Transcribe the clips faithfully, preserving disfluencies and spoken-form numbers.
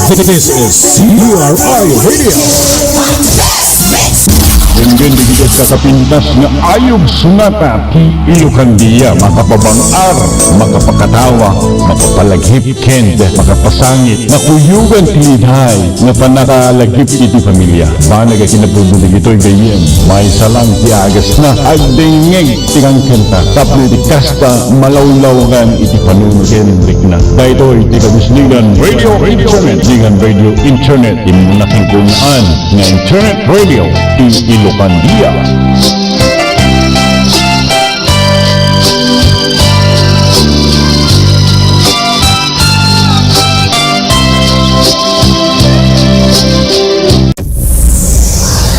This is C R I Radio. Denggen dagiti kasapintas nga ayog sonata ti Ilocandia, makapabang-ar, makapakatawa, makapalagip, ken makapasangit, nakuyogan ti liday nga pannakalagipen iti familia. Banag a kinapudno dagitoy gayyem, maysa lang ti agasna, agdengngeg ti kangkanta, tapno iti kasta, malawlawgan iti panunot ken rikna. Daytoy ti kabisnigan Radio Internet, Bingan Radio Internet, ti nakikun-an nga internet radio ti Ilocandia.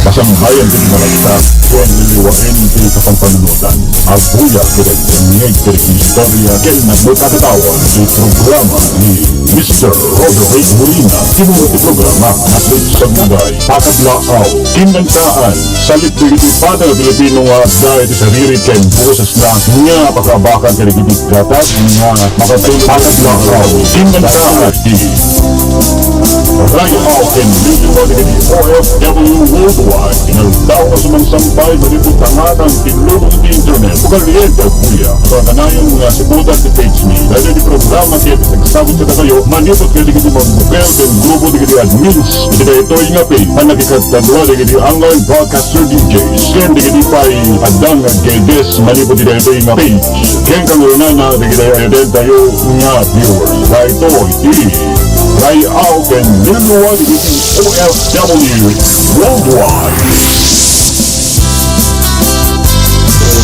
Kasangbayan ti naragsak ken liliwaen ti kapampanunotan. Aguyat ket agdengngeg iti istorya ken nagmut a katawan ti programa ni Mister Roderick Molina. Tinulong ti programa, Natlit Sangbay, Patag Laaw, Kinantaan, Salit dagiti Patay a Pilipino nga adda iti sariri ken boses na nga pakaabakan kadagiti gatad nga makatulong. Patag Laaw, Kinantaan, Ray-aw ken liliwa dagiti O F W worldwide, inaldaw nga sumangsambay manipud tangatang ti lubong ti internet. Ugalien ti aguyam, kanayon nga siputan ti page mi. Daytoy ti programa ti agsabot kadakayo manipud kadagiti mabukkel ken grupo dagiti admins iti daytoy nga page. Pannakikadkadua dagiti online broadcaster D Js ken dagiti pay adda nga guests manipud iti daytoy nga page. Ken kangrunana dagiti ayudentayo nga viewers. Daytoy ti Ray-aw ken liliwa dagiti O F W worldwide.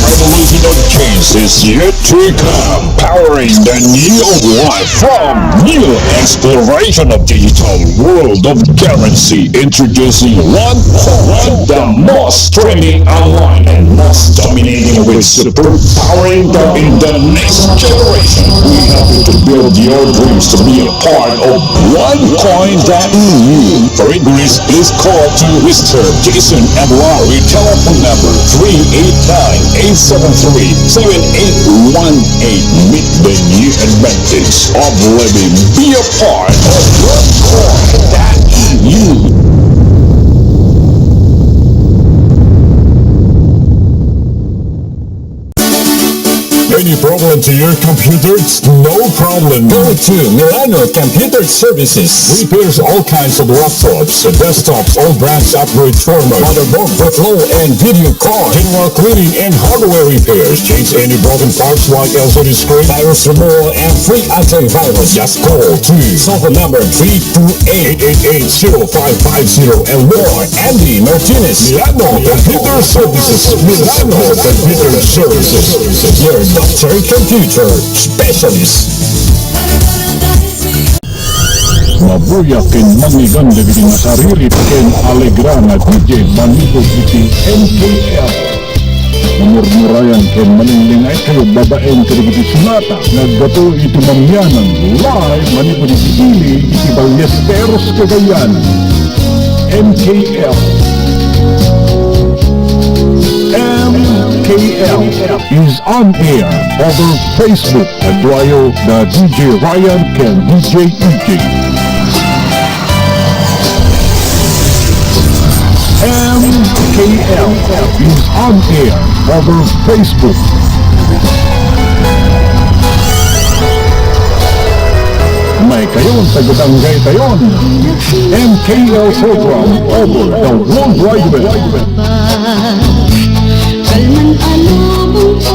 Revolution of change is yet to come, powering the new life from new exploration of digital world of currency. Introducing one coin, the most trending online and most dominating with superpowering the, in the next generation. We help you to build your dreams to be a part of one coin dot E U. For inquiries, please call to Mister Jason Eluari, telephone number three eight nine, eight seven three, seven eight one eight. Meet the new advantage of living. Be a part of one coin dot E U. Any problem to your computer? No problem. Go to Milano Computer Services. Repairs all kinds of laptops, desktops, all brands, upgrade firmware, motherboard, overclock, and video card. General cleaning and hardware repairs. Change any broken parts like L C D screen, virus removal, and free antivirus. Just call to cellphone number three two eight, eight eight eight, zero five five zero and more. Andy Martinez, Milano Computer Services. Milano Computer Services, your doctor computer specialist. Mabuya ken mangngeganda dagiti nasaririt ken alegra nga D J manipud iti M K L. Mamurmurayan ken manengnengaykayo babaen kadagiti sonata nga aggapu iti mamianan live manipud iti ili iti Ballesteros, Cagayan. M K L. M K L is on air over Facebook. Kaduayo da D J Ryan ken D J E J. M K L is on air over Facebook. Maykayon, tagatangaykayon. M K L program over the World Wide Web. Kalman a lubong a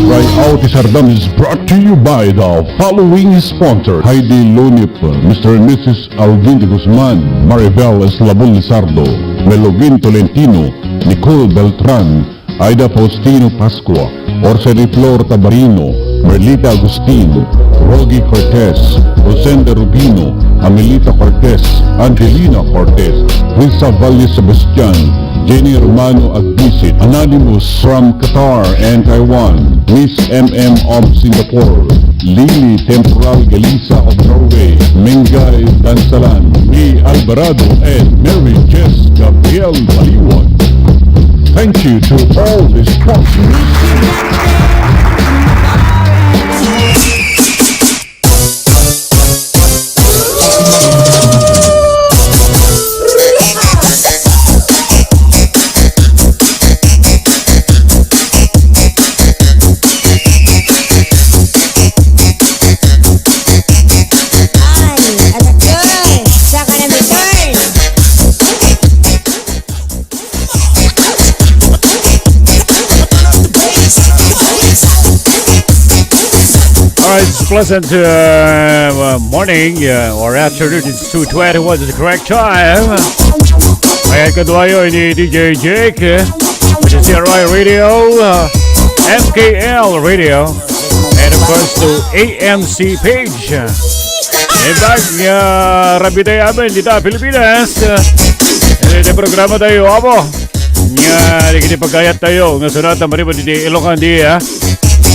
Ray Out is Ardam is brought to you by the following sponsor: Heidi Lunip, Mister and Missus Alvin de Guzman, Maribel Eslabon Lizardo, Melogin Tolentino, Nicole Beltran, Aida Faustino Pascua, Orsa de Flor Tabarino, Merlita Agustin, Rogie Cortez, Rosenda Rubino, Amelita Cortez, Angelina Cortez, Risa Valle Sebastian, Jenny Romano Agbisit, Anonymous from Qatar and Taiwan, Miss M M of Singapore, Lily Temporal Galisa of Norway, Mengay Dansalan, May Alvarado, and Mary Jess Gabriel Baliwan. Thank you to all the sponsors. pleasant uh, morning uh, or afternoon. It's two twenty-one is the correct time. Ayan, kaduayo ni D J Jake, uh, which is C R I Radio, uh, M K L Radio, and of course to A M C page. In fact, uh, rabitay amin dita Pilipinas. Uh, iti programa tayo, amo. Nga, di kini pagkayat tayo. Nga sunat na maribod di Ilocos, di, ah.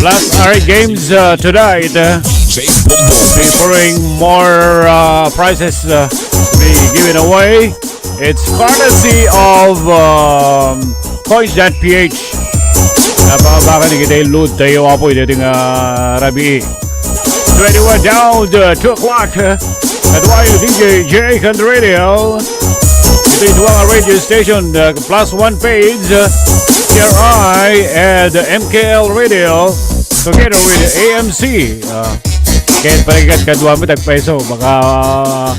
Plus our games uh, tonight. Uh, be pouring more uh, prizes uh, to be given away. It's courtesy of um, coins dot P H. Napabaka ni kita load tayo apo ito nga rabi. Twenty-one down to two o'clock. Uh, at while D J Jake on the radio. Ito yung mga radio station, uh, plus one page, uh, C R I and M K L Radio, together with A M C. Uh, kaya parigat kadwa mo, tagpeso. Baka, uh,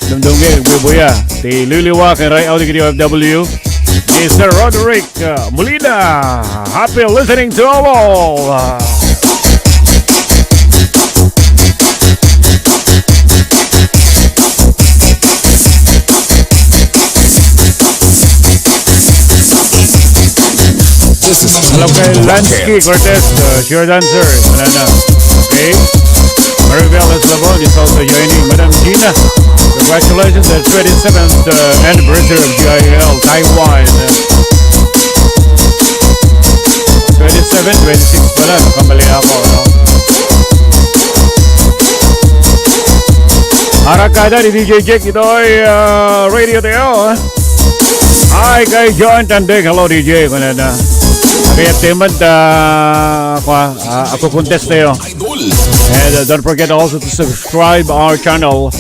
dumdum kayo, nagbubuya. Ti Liliwa, kay Ray Audi, O F W. Mister Roderick, uh, Molina. Happy listening to all. Uh, This is Hello kay Lansky Cortez, uh, Sure Dancer. Wala na. Okay. Maribel Eslabon is also joining. Madam Gina, congratulations on twenty-seventh uh, anniversary of G I L Taiwan. Uh, twenty-seven, twenty-six pala. Nakamali ako, no? Arakada ni D J Jack ito'y uh, radio tayo. Uh. Hi kay John Tandek. Hello, D J. Kunana. Kaya teman da kwa, uh, ako contest tayo. And uh, don't forget also to subscribe our channel.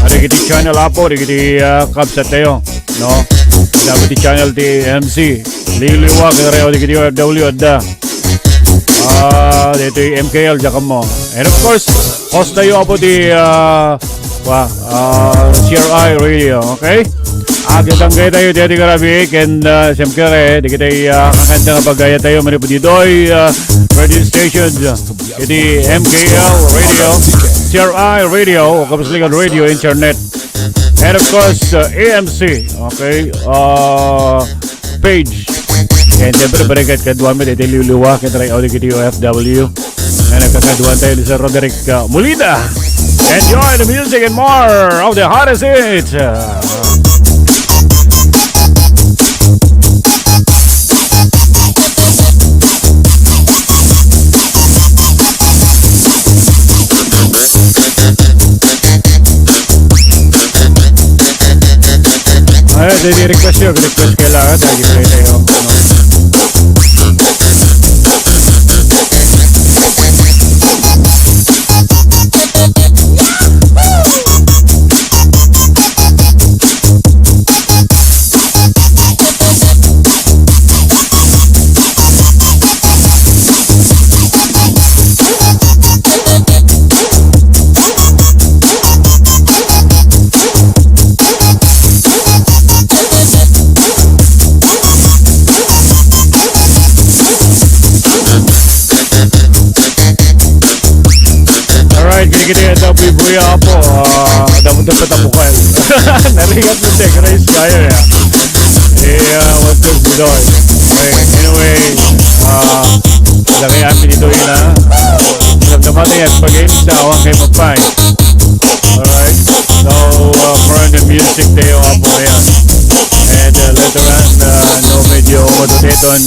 Ada kiti channel apo, ada kiti uh, kabsat tayo, no? Ada kiti channel ti M C. Liliwa kay Reo di kiti O F W adda. Ah, dito yung M K L, diyan mo. And of course, host tayo apo ti uh, wa, uh, C R I Radio, okay? Agatang kayo tayo, dito karabi, and uh, siyempre, di kita uh, kakanta nga pagaya tayo, manipod ditoy uh, radio station. Iti M K L Radio, C R I Radio, o Kabusligan Radio Internet. And of course, uh, A M C, okay, uh, page. And siyempre, balikat kaduan mi, dito liliwa, kita rin audio kiti O F W. Na nagkakaduan tayo ni Sir Roderick uh, Molina. Enjoy the music and more of the hottest hits. Uh, Ay, di, di request yun. Request kailangan. Lagi play tayo. Alright, kini kita yung W V apo. Ah, dapat dapat ang mukha. Naringat mo siya, Grace Fire, ya. Eh, ah, what's up, Budoy? Okay, anyway, ah, lagay atin dito yun, ha? Alam naman na yan, pag-game sa awang kay Magpay. Alright, so, uh, for the music tayo, apo, yan. And uh, later on, uh, no, medyo matuteton,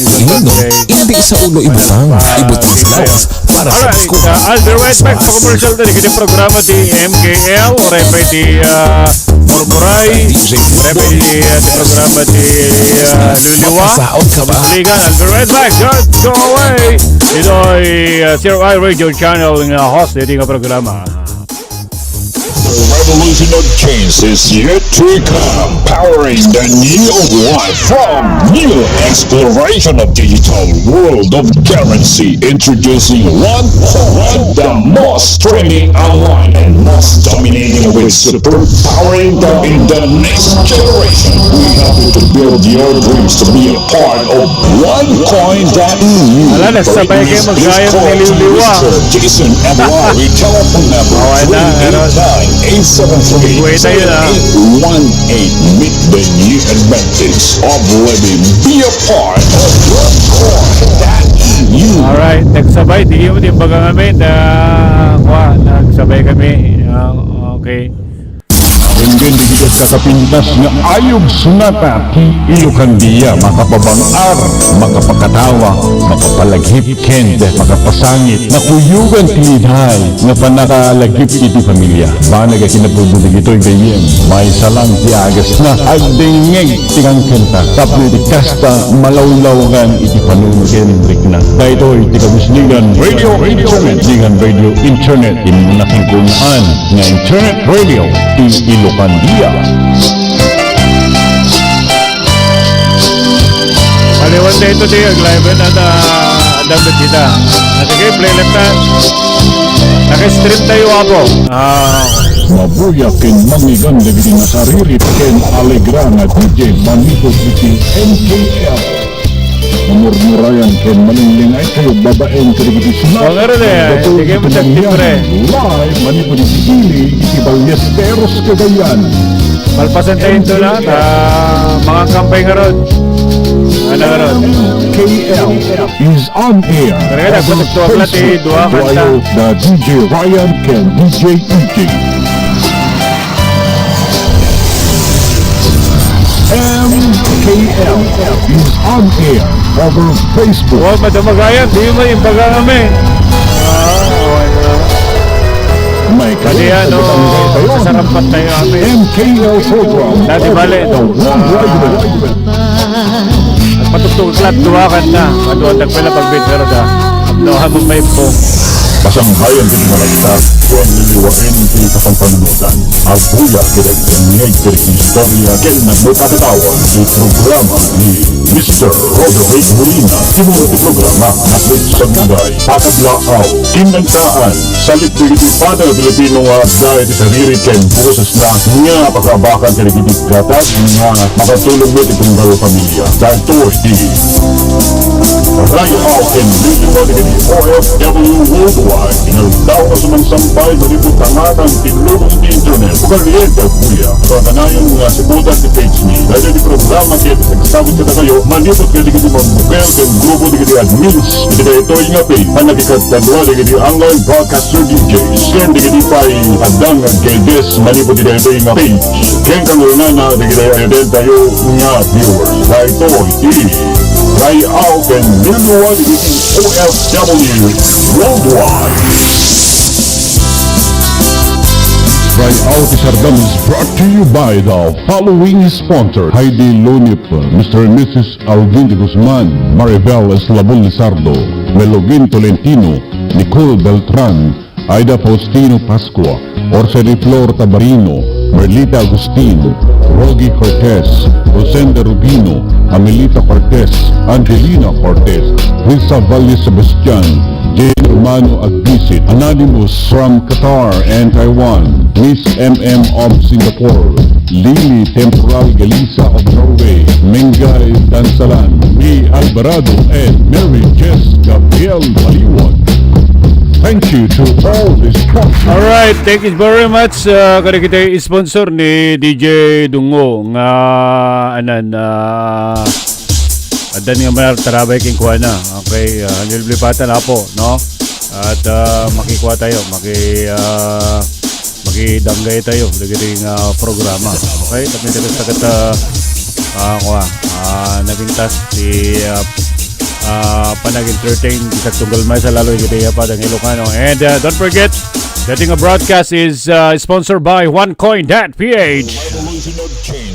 Hindi sa ulo ibutang, ibutang sa lawas para sa Alright, Pasko. Uh, I'll be right back sa commercial na kini programa ti M K L, oray pa ti uh, Murmuray, oray pa ti uh, ti programa ti uh, Luluwa. Pasaon ka ba? Ligan, I'll be right back. Don't go away. Ito'y uh, C R I Radio Channel nga host dito nga programa. Revolution of change is yet to come, powering the new life from new exploration of digital world of currency, introducing one coin, the most trending online and most dominating with superpowering the, in the next generation. We help you to build your dreams to be a part of one coin dot E U. Ala, nagsabay kayo maggayam ni Liwliwa. Jason Abua, telephone number Awan na, three eight nine, eight seven three, Wait tayo na. Eight one eight. Meet the new advantage of living. Be a part of one coin dot E U. Alright, nagsabay, di yun yung baga kami na, kwa, nagsabay kami. Ah, okay. Ken dagiti kakapintas nga ayog sonata ti Ilocandia, makapabang-ar, makapakatawa, makapalagip, ken makapasangit, nakuyogan ti liday nga pannakalagip iti familia. Banag a kinapudno dagitoy gayyem, maysa lang ti agasna, agdengngeg ti kangkanta, tapno iti kasta, malawlawgan iti panunot ken rikna. Daytoy ti kabusnigan Radio Internet, digan Radio Internet, imuna kenkuan nga internet radio ti Ilocandia. Aliwan tayo ito, di, ag-live na, na, ang dami kita. Ah, sige, play lang ta. Naka-stream tayo, apo. Ah, Mabuya ken mangngeganda dagiti nasaririt ken alegra nga D J manipud iti M K L. Mamurmurayan ken malinglingay kayo babaen kadagiti sulat. O, nga rin eh. Nagbato Sige mo, iti Jack Timbre. Live manipud iti ili iti Ballesteros, Cagayan. Malpasan tayo ito na. Ah, mga kampay nga ron. Ano nga ron? M K L is on air. Talaga, over nagpatutuwa pala, Facebook. Ti Dua Kanta. Duayo na D J Ryan ken D J E J. M K L is on air over Facebook. Wa, madamagayan, di mo imbaga kami. Ah, wala. May Pati kayo ano, sa Batangas kayo. Kasarampat tayo, amin. M K L program. Dati bale. The World Wide Web. Nagpatugtog ket dua kanta. Kaduan dagpela pagbit, pero da. Abnoha mo may po. Pasangbayan ti malagta, tuang liliwaen ti kapampanunotan. Agbuya ket agdengngeg ti istorya ken nagmupakatawa ti programa ni Mister Roderick Molina. Timuro ti programa, Naklit Sanday, Pataglaaw, Kinantaan, Salit dagiti pada nga Pilipino nga adda iti sariri ken boses na nga pakaabakan kadagiti gatad nga makatulong met iti tunggal pamilya. Daytoy ti Ray-aw ken Liliwa dagiti O F W worldwide. Inaldaw nga sumangsambay manipud tangatang ti lubong ti internet. Ugalien ti agbuya. Kanayon nga siputan ti page mi. Daytoy ti programa ket agsabit kadakayo manipud kadagiti mambukel ken grupo dagiti admins iti daytoy nga page. Panagikadkadua dagiti online broadcast Sir D Js, ken dagiti pay adda nga guests manipud iti daytoy nga page, ken kangrunana dagiti ayuden tayo nga viewers. Daytoy ti Ray-aw ken Liliwa dagiti O F W worldwide. Ray-aw ti Sardam is brought to you by the following sponsor: Heidi Lunip, Mister and Missus Alvin de Guzman, Maribel Eslabon Lizardo, Melogin Tolentino, Nicole Beltran, Aida Faustino Pascua, Orferi Flor Tabarino, Merlita Agustin, Rogie Cortez, Rosenda Rubino, Amelita Cortez, Angelina Cortez, Risa Valle Sebastian, Jane Romano Agbisit, Anonymous from Qatar and Taiwan, Miss M M of Singapore, Lily Temporal Galisa of Norway, Mengay Dansalan, May Alvarado, and Mary Jess Gabriel Baliwag. Thank you to all the sponsors. Alright, thank you very much, uh, kadagiti sponsor ni D J Dungo nga anan, uh, addan nga mayar tarabay kenkuana. Okay, uh, nilblipatan, apo, no? At, uh, makikua tayo, maki, uh, makidanggay tayo dagiti nga programa. Okay? Tapno dagiti tagat, ah, ah, kua, ah, naging tas ti, ah, ah, panag-entertain, isag tunggal maysa lalo dagiti, ah, padang Ilocano. And, ah, don't forget, dating a broadcast is, ah, sponsored by one coin dot P H.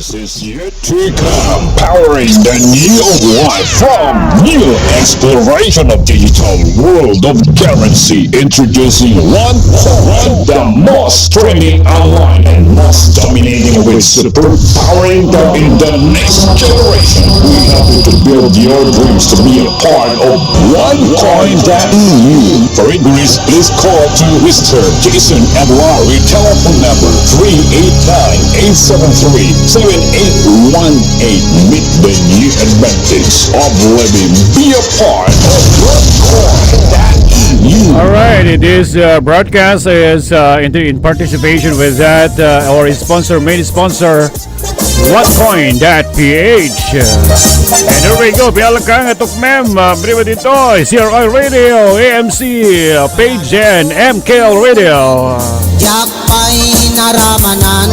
Is yet to come, powering the new life from new exploration of digital world of currency. Introducing OneCoin, the most trending online and most dominating with super powering the in the next generation. We help you to build your dreams to be a part of OneCoin dot E U. For inquiries, please call to Mister Jason Aguari, telephone number three eight nine, eight seven three, seven eight one eight. Meet the new advantage of living. Be a part of OneCoin dot E U. All right, it is uh, broadcast is uh, in, in participation with that uh, our sponsor, main sponsor, OneCoin dot P H. And there we go. Bialakang at Tukmem, uh, Briwa dito, C R I Radio, A M C, uh, Page and M K L Radio. Diak pay naramanan,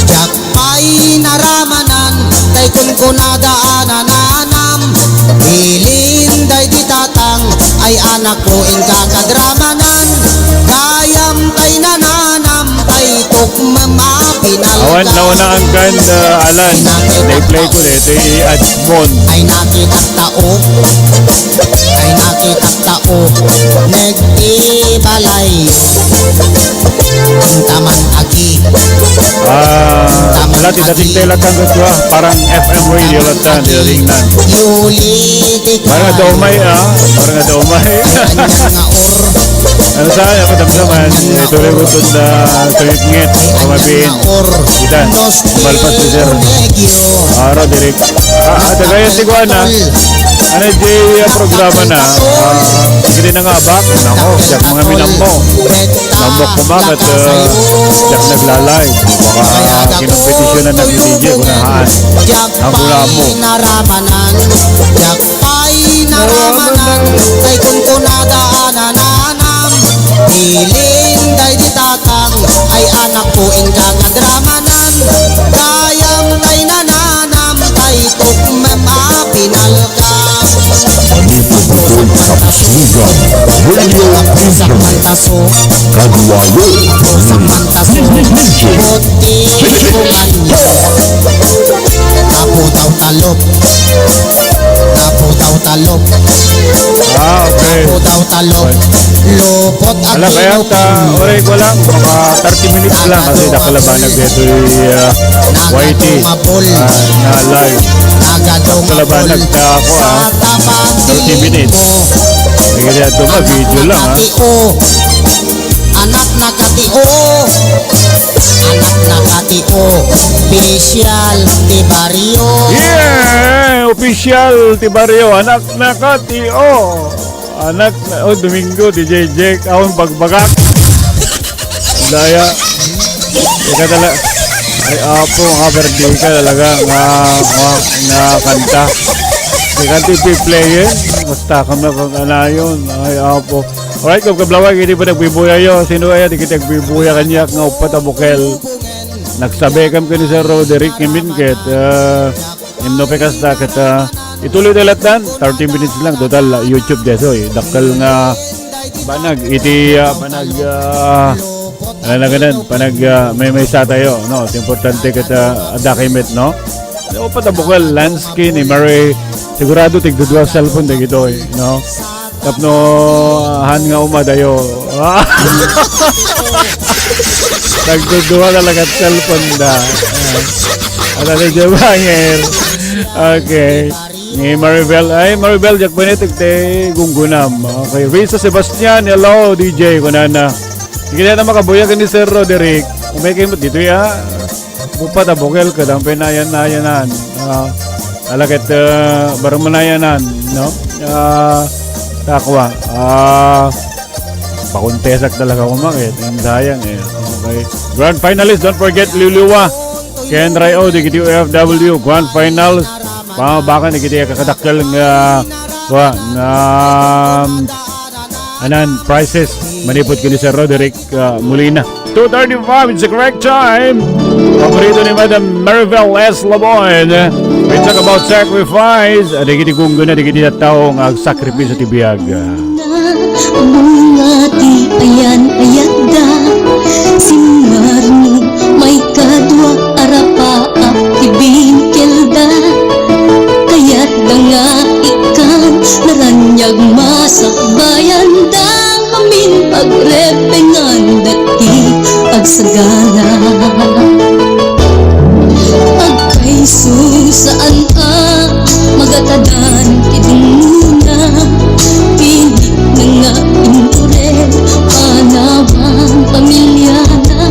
diak pay naramanan, tay kunkunada a nananam. Bilin daydi tatang, ay anakko, inka kadramanan. Gayam tay nananam, tay tukmem a pinalka. Awan, naunaan kan, uh, Alan. Na-play ko dito, i-add mo. Ay nakitak tao, ay nakitak tao, nagtibalay. Intaman agi. Ah, wala, ti dating tayo lang kang gutwa. Parang F M radio lang ta, ti dating na. Yuli, ti Parang ada umay, ah. Parang ada umay. Kanya nga or. Ano sa, ako damdaman, ito rin utod na tuyot ngit, pamabin. Kita, malpas ni sir. Ah, Roderick. Ah, ah, tagayan ti kuan, ah. Ano, Jay, ah, programa na. Ah, sige na nga, bak. Nako, siya mga minammo. Nambok ko ba ket, uh, diak nagla-live. Baka kinumpetisyonan na ni D J, kunahan. Ang gula mo. Naramanan, diak pay naramanan, tay kunkunada a nananam. Bilin daydi tatang, ay anakko, inka kadramanan. Gayam tay nananam, tay tukmem a pinalka. Manipod ditoy Kapslugan Radio Internet. Kadualo ni D J. Tapo daw talop. Tapo daw talop. Ah, okay. Tapo daw talop. Lupot. Ala, kaya ta, oray ko lang, mga thirty minutes lang kasi nakalabanag dito yung, uh, Y T, uh, na live. Nakalabanag na ako, ah. Thirty minutes. Sige, dito ma, video lang, ah. Anak na katio. Anak na katio. Official ti barrio. Yeah! Official ti barrio. Anak na katio. Anak na, oh, Domingo, D J Jack, awan bagbagak. Daya. Ika tala-, ay, apo, nga, Berdika talaga, nga, nga, nga kanta. Di kanta ipi-play, eh. Basta kami kang anayon. Ay, apo. Alright, kung kablawag, hindi pa nagbibuya yo. Sino kaya di kita nagbibuya kanya nga upat a bukel? Nagsabi kami kini Sir Roderick, ngamin ket, ah, Imno pe kasta ket, ah, ituloy da lattan, thirty minutes lang, total, ah, YouTube deso, eh. Dakkel nga banag iti, ah, banag, ah, ano na ganun, panag, ah, may, may sa tayo, no? Importante ket, ah, adda kay met, no? Upat a bukel, Lansky ni Mary, sigurado tigdudua cellphone dagitoy, no? Tapno, ah, han nga umadayo. Nagdudua talaga cellphone da. Ah, ano ni Jabangir? Okay. Ni Maribel. Ay, Maribel, Jack Benetic, te gunggunam. Okay. Risa Sebastian, hello, D J, kunana. Sige na makabuya ni Sir Roderick. Umay kayo dito, ya. Upat a bukel ket ang pinayan-ayanan. Ah, ala ket, ah, barumanayanan, no? Ah, takwa. Ah, pakuntesak talaga kumakit. Ang sayang, eh. Okay. Grand finalist, don't forget, Liliwa. Ken Ray O, D K T O F W, grand finals. Pamabakan, D K T, kakadakkel nga, wa, nga, um, anan, prizes. Manipod kini Sir Roderick, ah, Molina. Two thirty-five, it's the correct time. Paborito ni Madam Maribel S. Laboy. We talk about sacrifice. Adi kiti gungguna, adi kiti tattao nga agsakripisyo ti biag. Bunga ti ayan-ayatda, simmarno, maikadua, arapa, a, ti sagana. Agpayso saan a magatadan ti dungngona. Pilit na nga inturel, panawan pamiliana.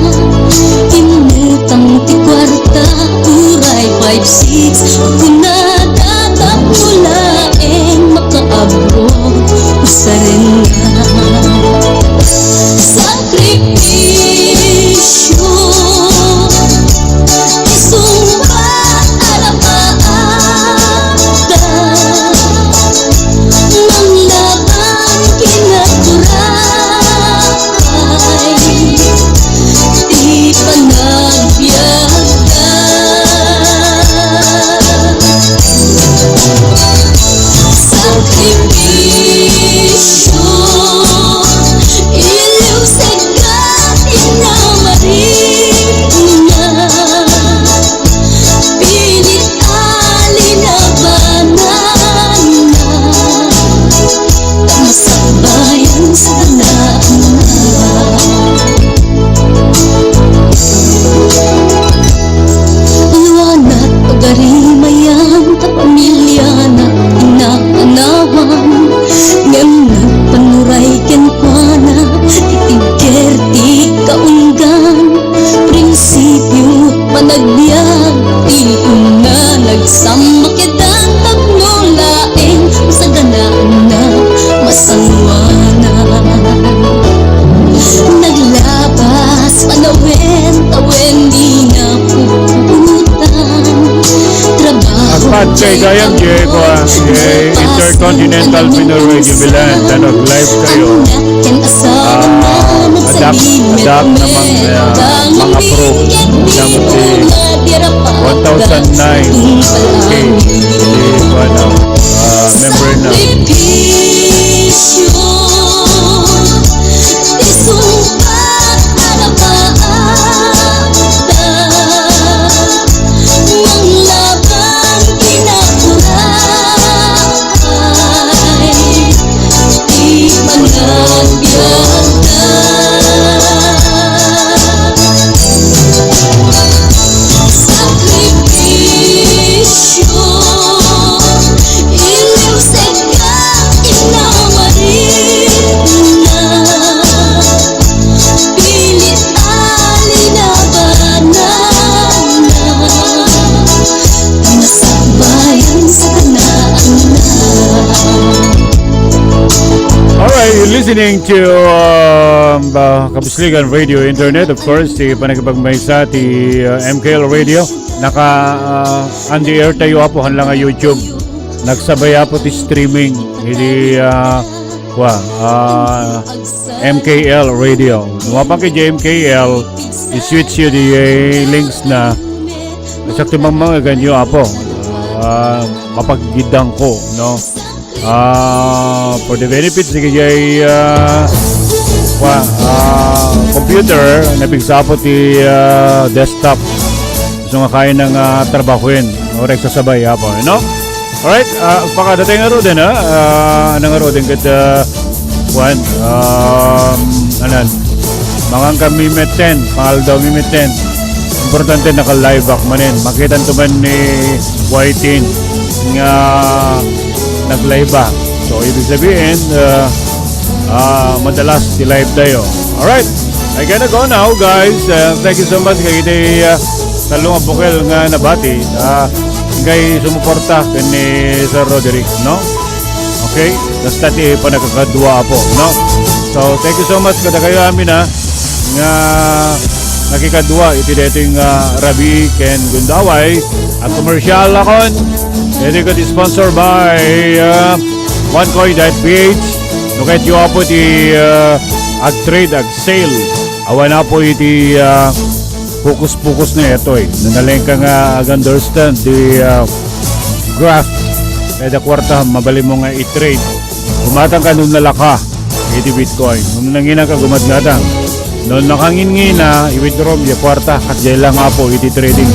Immutang ti kuarta, uray five six, kunada tapno laeng makaabot, usarenna. Sakripisyo, isungbat a napaabda, manglaban kinaturay, ti panagbiagda. Sakripisyo, iliw, sika, inamarina, pilit a linabananna, ta masakbayan saganaanna. Luanat pagarimayan ta pamiliana, inakanawan, ngem nagpanuray kenkuana ti tigger ti kaunggan. Prinsipio, panagbiag, ti una nagsammakeda tapno laeng masaganaanna, masangoana. Naglabas panawen, tawen, di napuputan. Trabaho. Agpad kay gayam, Jay, kuan, Jay, Intercontinental Pinoy Radio Milan, tan nag-live kayo. Ah, adak, adak namang, ah, mga pro. Namang ti one thousand nine. Okay. Di, kuan, ah, member na. Sakripisyo, isungbat a napaabda, manglaban kinaturay, ti panagbiagda. Sakripisyo, iliw, sika, inamarina, pilit a linabananna, masakbayan saganaanna. Alright, you're listening to, um, uh, Kabusligan Radio Internet, of course, ti panagpagmaysa ti, uh, M K L Radio. Naka, uh, on the air tayo, Apo, han la nga YouTube. Nagsabay, Apo, ti streaming. Idi, uh, kwa, uh, M K L Radio. Numapan kay M K L, i-switch yu di, eh, links na. Sakti mang mga ganyo, Apo. Uh, mapagidang ko, no? Ah, for the benefits ni kajay, ah, kwa, ah, computer, napigsapo ti, ah, desktop. So nga kayo nang, ah, trabahuin. Orek sasabay, Apo, no? Alright, ah, pakadatay nga ruden, ha? Ah, ano nga ruden, kat, ah, kwan, um, anan, mangan kami meten, pangal daw mi meten. Importante naka-live back manen. Makitan to man ni Whiting nga nag-live ba. So, ibig sabihin, uh, uh, madalas ti live tayo. Alright. I gotta go now, guys. Uh, thank you so much kay iti, uh, talong a bukel nga nabati. Uh, kay sumuporta ken ni Sir Roderick, no? Okay? Basta ti panagkakadua, Apo, no? So, thank you so much kada kayo amin, ha, nga nakikadua iti daytoy nga rabii ken gundaway a commercial akon. Iti ket sponsor by, uh, one coin dot P H. No ket yu, Apo, ti, uh, ag-trade, ag-sale. Awan, Apo, iti, uh, focus-focus na ito, eh. No naleng ka nga ag-understand the, uh, graph, kada kwarta, mabalin mo nga i-trade. Gumatang ka no nalaka iti Bitcoin. No nanginang ka, gumatgatang. No nakangingina, i-withdraw mo, ya kwarta, kat jay lang, Apo, iti trading.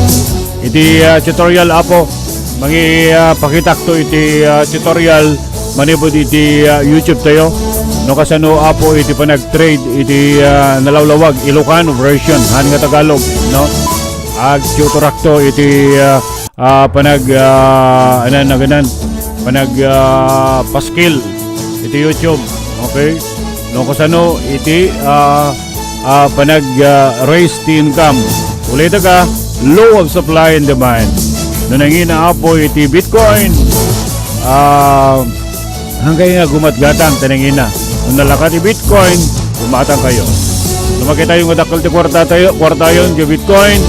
Iti, ah, tutorial, Apo, mangi, ah, pakitak to iti, ah, tutorial, manipud iti, ah, YouTube tayo. no kasano, Apo, iti panag-trade iti, ah, nalawlawag, Ilocano version, han nga Tagalog, no? Agtuturakto iti, ah, ah, panag, ah, anan, naganan, panag, ah, paskil iti YouTube, okay? No kasano iti, ah, ah, panag, ah, raise ti income. Ulitek, law of supply and demand. No nangina, Apo, iti Bitcoin, ah, hanggang nga gumatgatang, ta nangina. No nalaka ti Bitcoin, gumatang kayo. No makitayo nga dakkel ti kuartatayo, kuartayo, diay Bitcoin,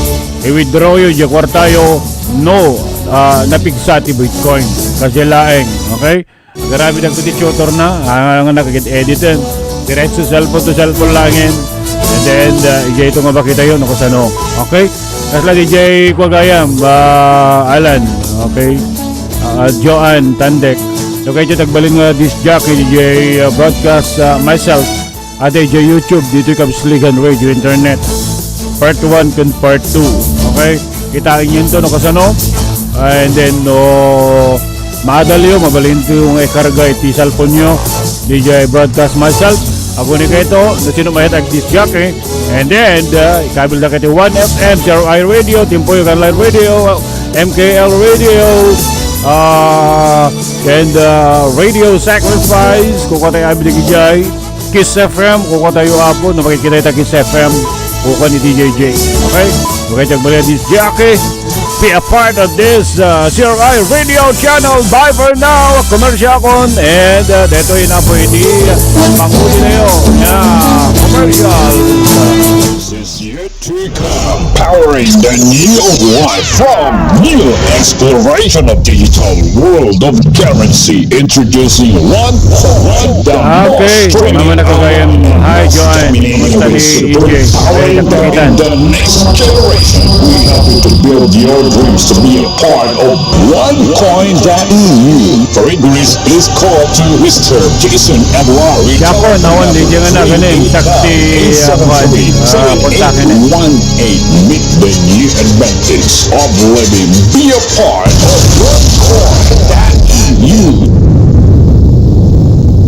i-withdraw yo diay kuartayo, no, ah, napigsa ti Bitcoin. Kasi laeng, okay? Agaramidak ti tutor na, ah, nga nakagid-editen. Diretso cellphone to cellphone laengen. And then, ah, idiay ito nga makitayo, no, kasano. Okay? Kasla diay kua gayam, ah, Alan. Okay? Ah, Joanne Tandek. No, kayat agbalin nga disc jockey, diay, ah, broadcast, ah, myself. Adda idiay YouTube, ditoy Kabsligan Radio Internet. Part one ken part two. Okay? Kitaenyo to, no, kasano? Ah, and then, no, maadalyo, mabalinyo nga ikarga iti cellphone nyo. Diay broadcast myself. Apo ni kayto, no sino mayat ag disc jockey. And then, uh, ikabilda kiti One F M, C R I Radio, Timpuyo Online Radio, M K L Radio, uh, and, uh, Radio Sacrifice, kukua tayo abidi idiay Kiss F M, kukua tayo, Apo, no makikita ita Kiss F M, kukua ni D J J. Okay? Okay, tagbalia ni Jackie. Be a part of this, uh, C R I Radio Channel. Bye for now. Commercial kon. And, uh, detoy na po iti panguli na yun. Yeah, commercial. Is yet to come. Powering the new life from new exploration of digital world of currency. Introducing one coin, the Okay, most trending mama na kagayan. Hi, Joanne. Kumusta ni E J? Powering the next generation. We help you to build your dreams to be a part of one coin that you. For inquiries, please call to Mister Jason Eduardo. Siya po, nawan, di niya nga na ganing, sakti, ah, kuwan, ah, kontakin eh. One eight. Meet the new advantage of living. Be a part of one coin that you.